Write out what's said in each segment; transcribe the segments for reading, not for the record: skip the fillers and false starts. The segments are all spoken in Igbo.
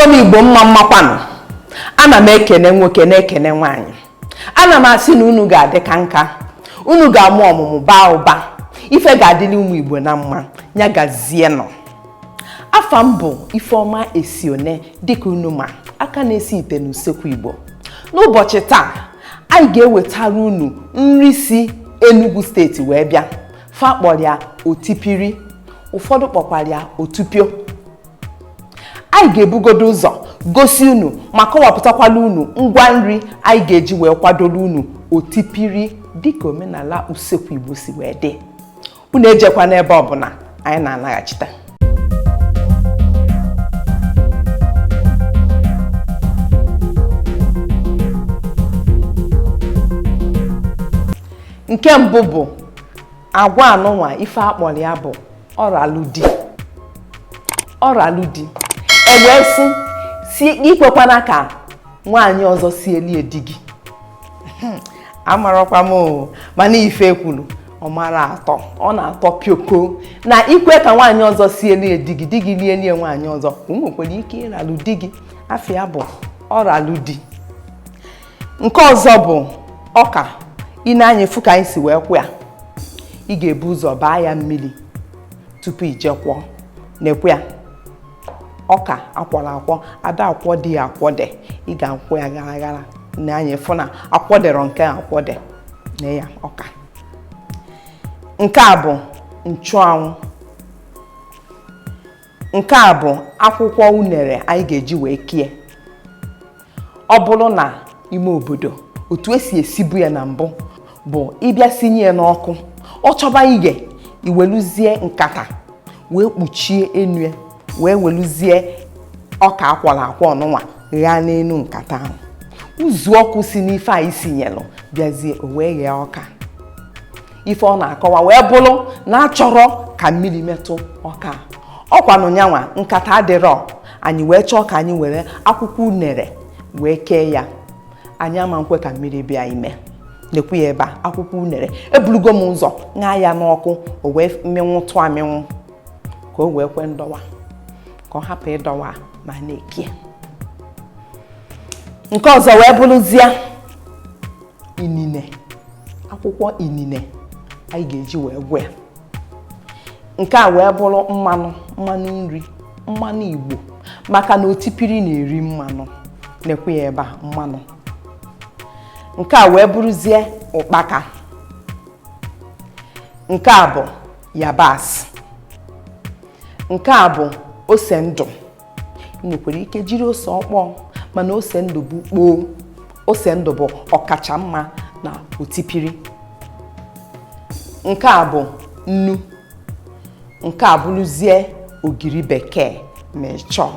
Igbo m, Igbo mma mmakwanụ. Ana m ekene nwoke, na-ekene nwaanyị. Ana m asị na unu ga-adị ka nka, unu ga-amụ ọmụmụ, baa ụba, ife ga-adịrị ụmụ Igbo na mma. Ya gazienụ. Afa m bụ Ifeọma Esione, dịka unu ma, aka na-esi ite n'usekwu Igbo. N'ụbọchị taa, anyị ga-ewetara unu nri si Enugu Steeti wee bịa. Fa kpọrọ ya otipiri, ụfọdụ kpọkwara ya otupio. Anyị ga-ebugodo ụzọ gosi unu ma kọwapụtakwala unu ngwa nri anyị ga-eji wee kwadoro unu otipiri dịka omenala usekwu Igbo si wee dị. Unu ejekwa n'ebe ọbụla, anyị na-anaghachite. Nke mbụ bụ agwa anụnwa. Ife akpọrọ ya bụ ọralụdi. Ọralụdi ewee sị si ikwekwana ka nwaanyị ọzọ si elie di gị. Amarakwa m o, mana ife kwuru ọ mara atọ, ọ na-atọ pioko na ikwe ka nwaanyị ọzọ si elie di gị, di gị lie lie nwaanyị ọzọ, o nwekwara ike ịralụ di gị. Afọ bụ ọralụ di. Nke ọzọ bụ ọka. Ị na-anya efu ka anyị si wee kwụ ya. Ị ga-ebu ụzọ baa ya mmiri tupu ije kwọọ. Na-ekwe ya, ọka akwọrọ akwọ, ada akwọ dị ya akwọde. Ị ga-akwọ ya gara gara na anya efu na akwọdero nke akwọde na ya ọka. Nke a bụ nchụanwụ. Nke a bụ akwụkwọ unere anyị ga-eji wee kie. Ọ bụrụ na ime obodo, otu esi esibu ya na mbụ bụ ịbịa sinye ya n'ọkụ, ọ chọba ighe, iweluzie nkata wee kpuchie enu ya, wee weluzie ọka akwọrọ akwọ ọnụnwa ghaa n'enu nkata ahụ. Uzu ọkụ si n'ife anyị sinyelụ bịazie, o wee ghee ọka. Ife ọ na-akọwa wee bụrụ na achọrọ ka mmiri metụ ọka ọkwanụ nyanwa. Nkata adịrọ, anyị wee chọọ ka anyị were akwụkwọ unere wee kee ya. Anyị ama nkwe ka mmiri bịa ime. Nekwu ya ebe a, akwụkwọ unere eburugo m ụzọ ṅaa ya n'ọkụ, o wee mịnwụtụ amịnwụ ka o wee kwe ndọwa, ka ọ hapụ ịdọwa ma na-ekie. Nke ọzọ wee bụrụzie inine, akwụkwọ inine anyị ga-eji wee gwọ ya. Nke a wee bụrụ mmanụ, mmanụ nri, mmanụ Igbo, maka na otipiri na-eri mmanụ. Nekwu ya ebe a, mmanụ. Nke a wee bụrụzie ụkpaka. Nke a bụ yabasị. Nke a bụ ose ndụ. Ị nwekwara ike jiri ose ọkpọọ, mana ose ndụ bụ kpoo, ose ndụ bụ ọkacha mma na otipiri. Nke a bụ nnu. Nke a bụrụzie ogiri bekee ma ị chọọ.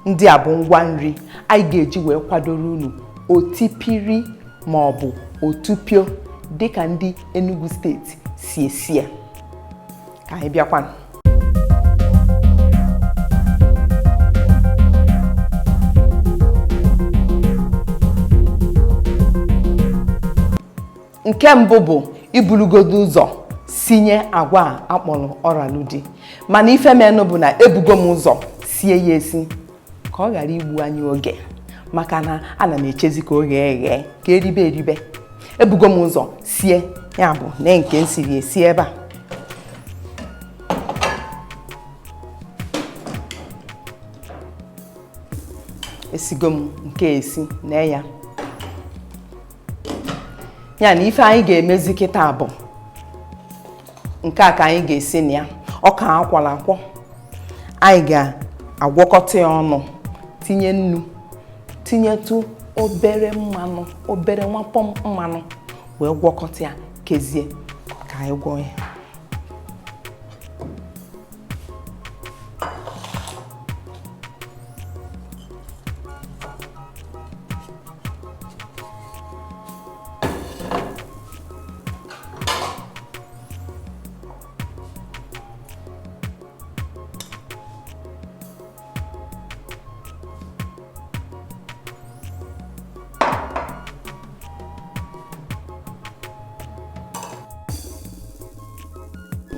Ndị a bụ ngwa nri anyị ga-eji wee kwadoro unu otipiri ma ọ bụ otupio dịka ndị Enugu Steeti si esi ya. Ka anyị bịakwanụ. Nke mbụ bụ iburugodo ụzọ sinye agwa a akpọrọ ọralụdi, mana ife menụ bụ na ebugo m ụzọ sie ya esi ka ọ ghara igbu anyị oge, maka na ana m echezi ka o ghee eghee ka eribe eribe. Ebugo m ụzọ sie ya, bụ na nke m siri esi ebe a. Esigo m nke esi na ya. Ya na ife anyị ga-emezi kịta bụ nke a ka anyị ga-esi na ya. Ọka akwọrọ akwọ, anyị ga-agwọkọta ya ọnụ, tinye nnu, tinyetụ obere mmanụ, obere nwapọm mmanụ, wee gwọkọta ya, kezie ka anyị gwọọ ya.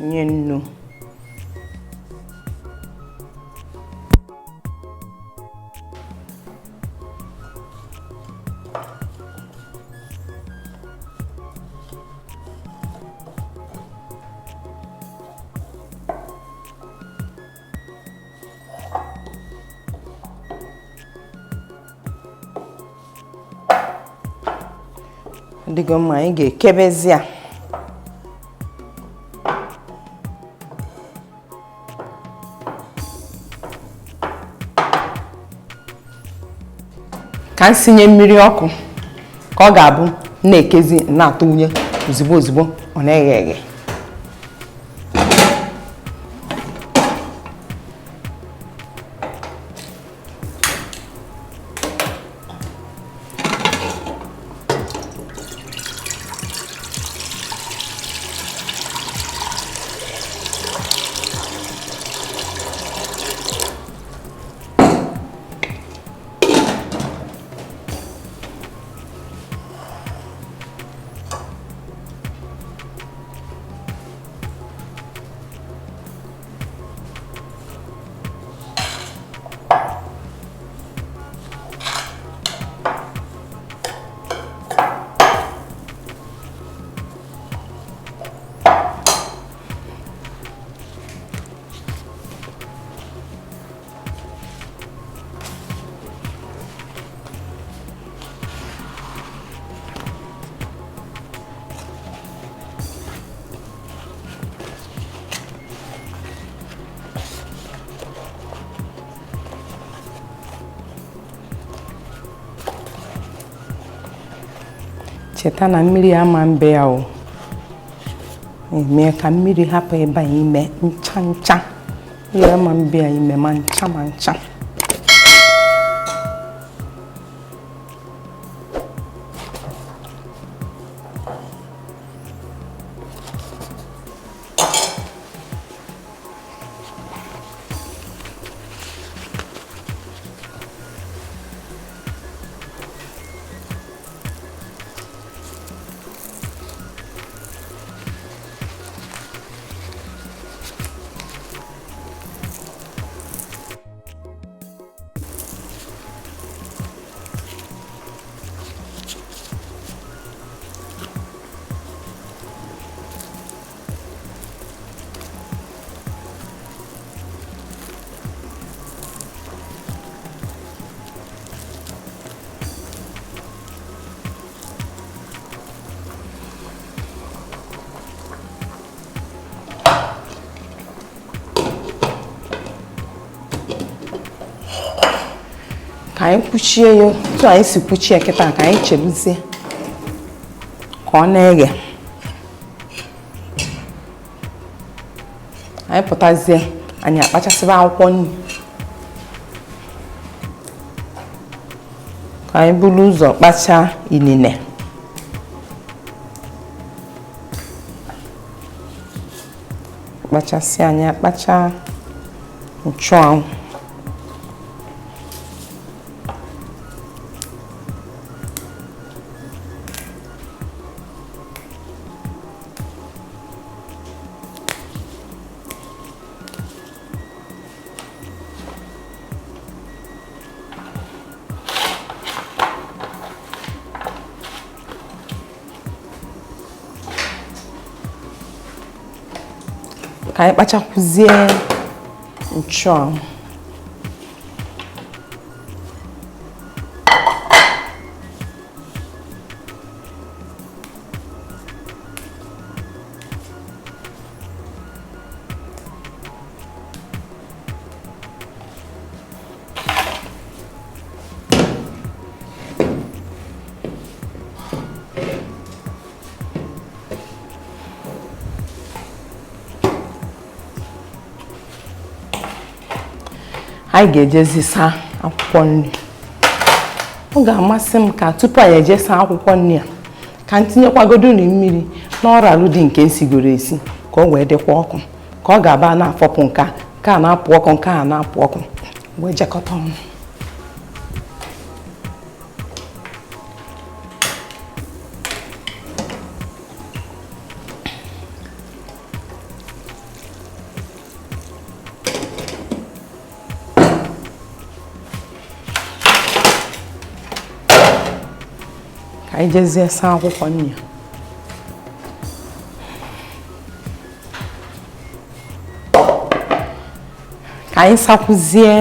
Nye nnu. Dịgo mma, anyị ga-ekebezi ya. Ka m sinye mmiri ọkụ ka ọ ga-abụ na-ekezi na-atụnye ozugbo ozugbo ọ na-eghe eghe. Cheta na mmiri ama mbe ya o eme ka mmiri hapụ ịbanye ime ncha ncha. Mmiri ama mbe ya ime ma ncha ma ncha. Ka anyị kwuchie ya otu anyị si kwuchie kịta, ka anyị cheluzie ka ọ na-eghe. Anyị pụtazie, anyị akpachasịba akwụkwọ nri. Ka anyị buru ụzọ kpachaa inine. Kpachasị anyị akpacha nchụanwụ. Ka anyị kpachakwuzie nchụanwụ. Anyị ga-ejezi saa akwụkwọ nri. Ọ ga-amasị m ka tupu anyị eje saa akwụkwọ nri a, ka m tinyekwagodu nri mmiri n'ọralụ dị nke nsigoro esi ka o wee dịkwa ọkụ, ka ọ ga-aba na-afọpụ nke a na-apụ ọkụ, nke a na-apụ ọkụ, wee jekọta ọnụ. Ka anyị jezie saa akwụkwọ nri. Ka anyị sakwuzie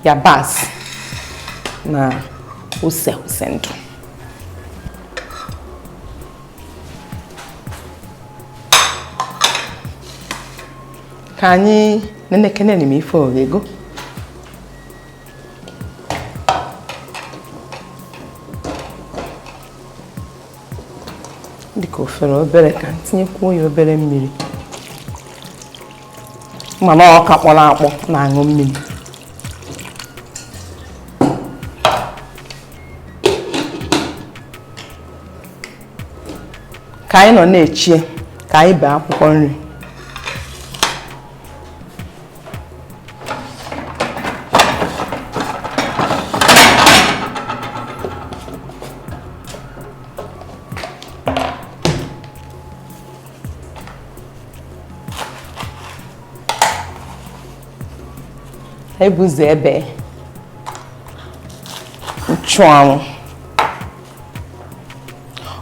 yabasị na ose ose ndụ. Ka anyị nenekene n'ime ife oghego. Dịka ofere obere ka tinyekwuo ya obere mmiri, mana ọka kpọrọ akpọ na-aṅụ mmiri. Ka anyị nọ na-echie ka anyị bee akwụkwọ nri. Ebuzo ebe nchụanwụ,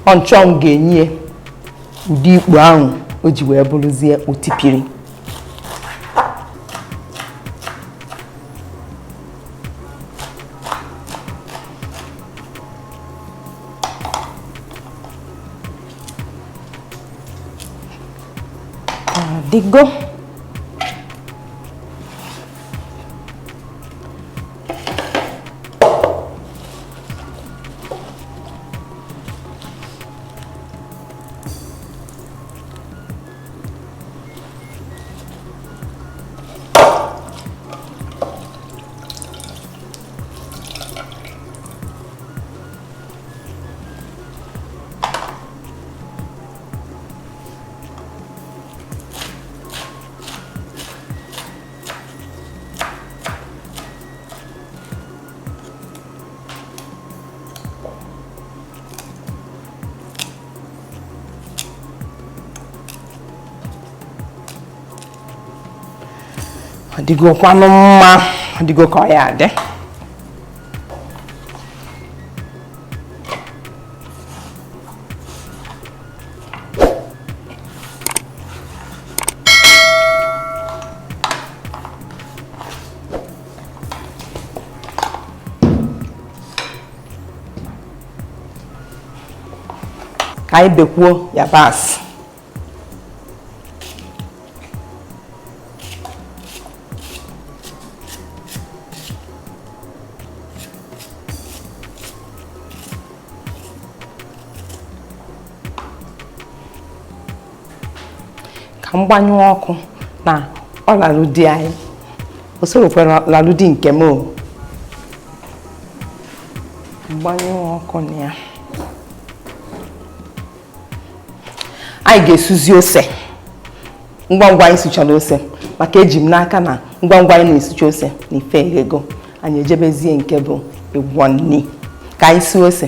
ọ nchụanwụ ga-enye ụdị ikpo ahụ o ji wee bụrụzie otipiri. Adịgo. Ọdịgokwanụ mma, ọdịgo ka ọ ya adị. Ka anyị bekwuo yabasị. Ka m gbanyụọ ọkụ na ọ lalụ di anyị, o sorokwara lalụ di nke m o. Mgbanyụọ ọkụ na ya. Anyị ga-esuzi ose ngwa ngwa anyị sụchara ose, maka eji m n'aka na ngwa ngwa anyị na-esucha ose na ife eghego, anyị ejebezie nke bụ ịgwọ nni. Ka anyị suo ose.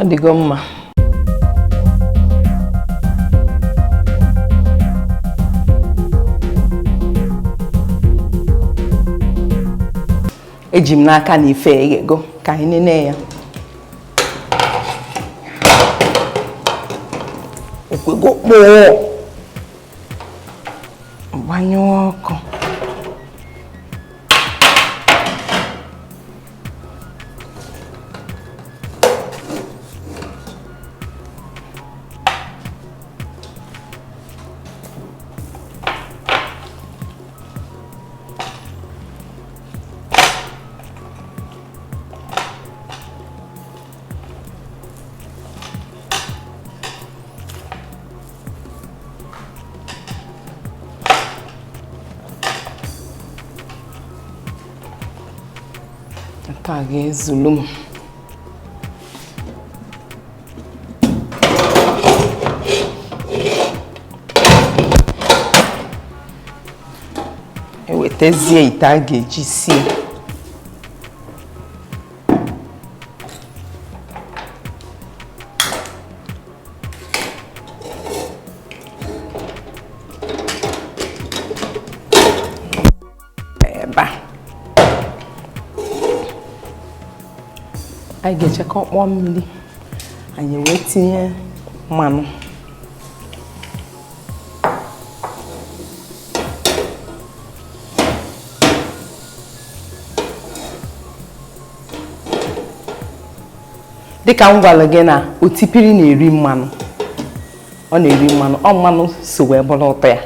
Ọ dịgo mma. Eji m n'aka na ife eghego, ka anyị nene ya. Okwego kpụọ. Gbanyụọ ọkụ. Nke a ga-ezulu m. Ewetazie ite a ga-eji sie. Ebe a. Anyị ga-eche ka ọ kpọọ mmiri, anyị wee tinye mmanụ. Dịka m gwara gị na otipiri na-eri mmanụ, ọ na-eri mmanụ, ọ mmanụ so wee bụrụ ụtọ ya.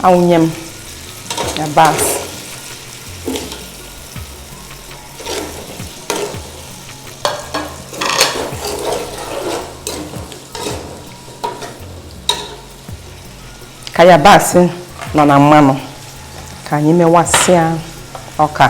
Awụnye m yabasị, ka yabasị nọ na mmanụ ka anyị mewasịa ọka.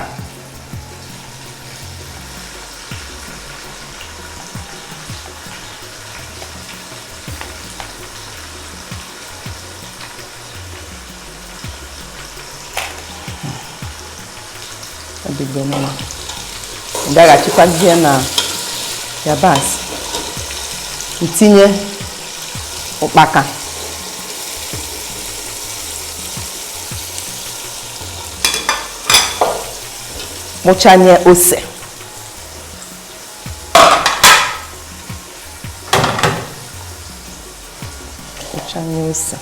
Ọdịgo mma. Gaghachikwazie na yabasị, ntinye ụkpaka, mụchanye ose, mụchanye ose,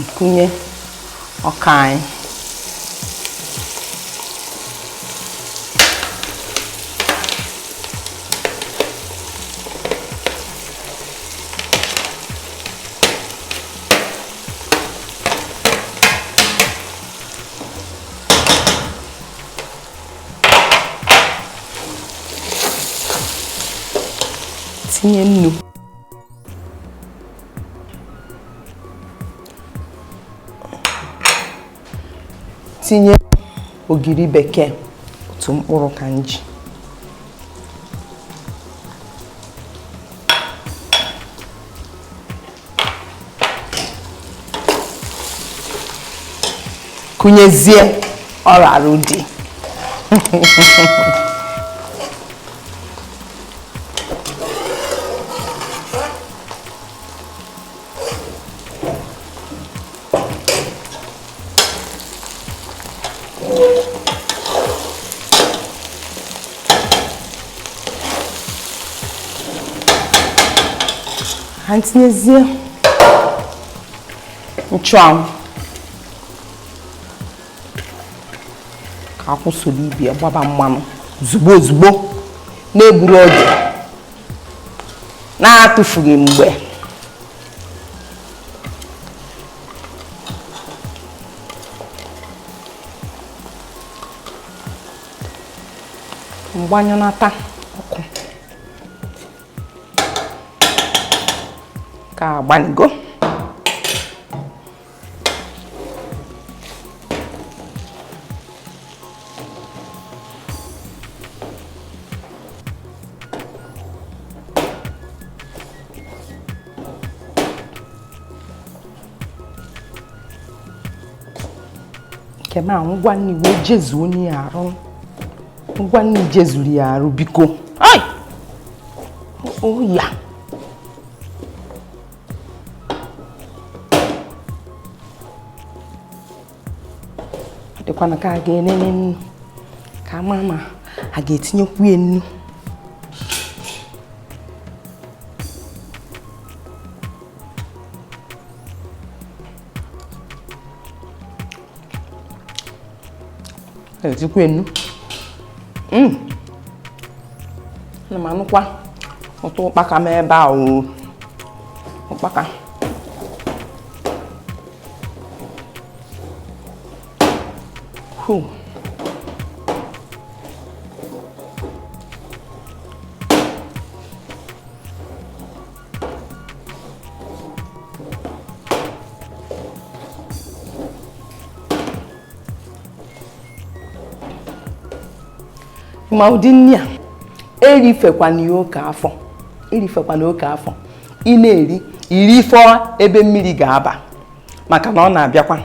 nkunye ọka anyị. Tinye nnu, tinye ogiri bekee otu mkpụrụ ka m ji, kụnyezie ọrara ụdị. Ha tinyezie nchụanwụ ka akwụsoro ibi gbaba mmanụ ozugbo ozugbo, na-egburu oge, na-atụfughị mgbe. Mgbanyụnata ọkụ ka agbanigo. Nke m a ngwa nni wee jezuo nri arụ, ngwa nni jezuru ya arụ biko. Ai! O ya. Dịkwana ka a ga-enene nnu ka ama ma a ga-etinyekwu ya nnu. Etikwu nnu. Ana m anụkwa ụtọ ụkpaka m ebe a o. Ụkpaka. Whew. Ma ụdị nri a erifekwana ya oke afọ, erifekwana oke afọ. Ị na-eri irifọ ebe mmiri ga-aba, maka na ọ na-abịakwa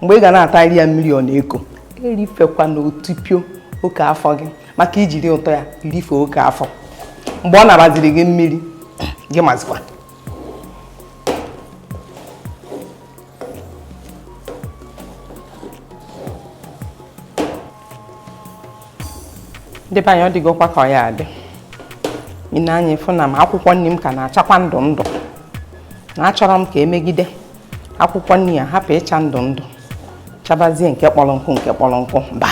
mgbe ị ga na-atarị ya mmiri ọ na-eko. Erifekwana otipio oke afọ gị, maka ijiri ụtọ ya irife oke afọ. Mgbe ọ nabaziri gị mmiri gị mazikwa. Ndị be anyị, ọ dịgokwa ka ọ ya adị. Ị na-anya ịfụ na m akwụkwọ nri m ka na-achakwa ndụ ndụ, na achọrọ m ka emegide akwụkwọ nri ya hapụ ịcha ndụ ndụ, chabazie nke kpọrọ nkụ nke kpọrọ nkụ. Mba,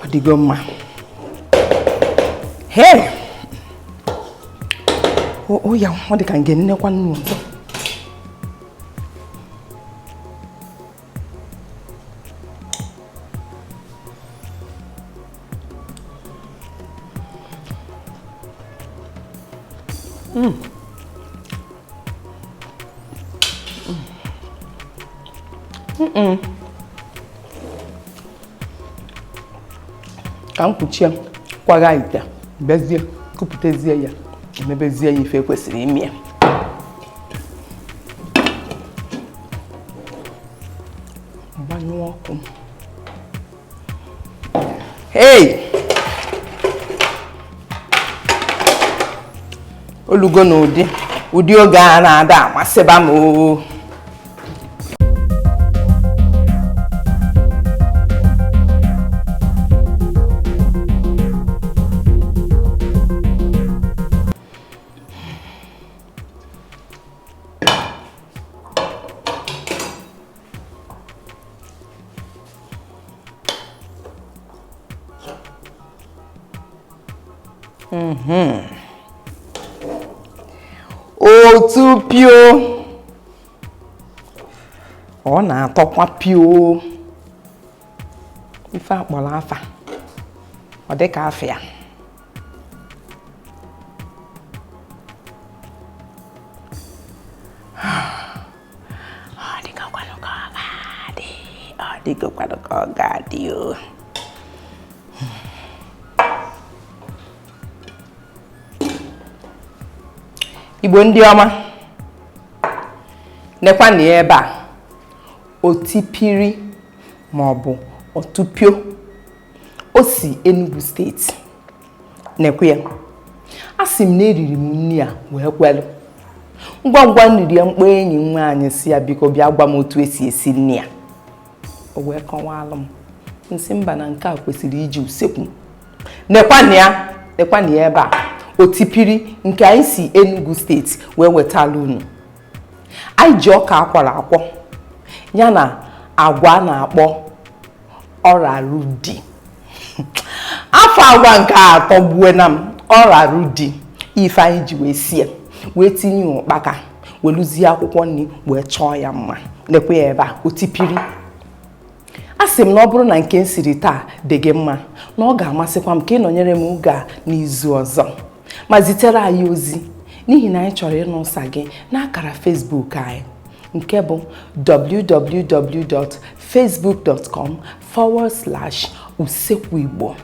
ọ dịgo mma. Hee, o ya ọ dị ka nge nnekwa nnu ọzọ. Ka m kpuchie kwaga ite, bezie kupụtezie ya, emebezie ya ife kwesịrị ime ya. Gbanyụọ ọkụ. Hey! Olugo na ụdị ụdị oge a na-ada amasịba m oo. Otu pio ọ na-atọkwa pio. Ife akpọrọ afa ọ dịka afịa. Ọ dịgokwanụ ka ọ ga-adị, ọ dịgokwanụ ka ọ ga-adị o. Igbo ndị ọma, nekwanụ ya ebe a, otipiri maọbụ otupio, o si Enugu steeti. Nekwe ya, a sị m na eriri m nri a wee kwelụ. Ngwa ngwa m riri ya, mkpọ enyi m nwaanyị si ya biko bịa gwa m otu esi esi nri a. O wee kọwalụ m, nsị mba na nke a kwesịrị iji usekwu. Nekwanụ ya, nekwanụ ya ebe a, otipiri nke anyị si Enugu steeti wee wetala unu. Anyị ji ọka akwọrọ akwọ ya na agwa a na-akpọ ọrarudi. Afọ agwa nke a atọgbuo na m, ọrarudi. Ife anyị ji wee sie, wee tinye ụkpaka, weluzie akwụkwọ nri wee chọọ ya mma. Nekwe ya ebe a, otipiri. A sị m na ọ bụrụ na nke m siri taa dị gị mma, na ọ ga-amasịkwa m ka ị nọnyere m oge a n'izu ọzọ, ma zitere anyị ozi, n'ihi na anyị chọrọ ịnụ ụsa gị n'akara Facebook anyị nke bụ www.facebook.com/usekwuigbo,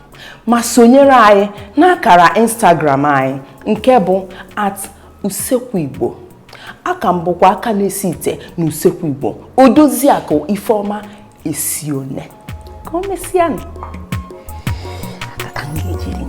ma sonyere anyị n'akara Instagram anyị nke bụ @usekwuigbo. Aka m bụkwa aka na-esi ite na Usekwu Igbo, Odoziakụ Ifeọma Esione. Ka o mesịanụ, aka ka m ga-ejiri.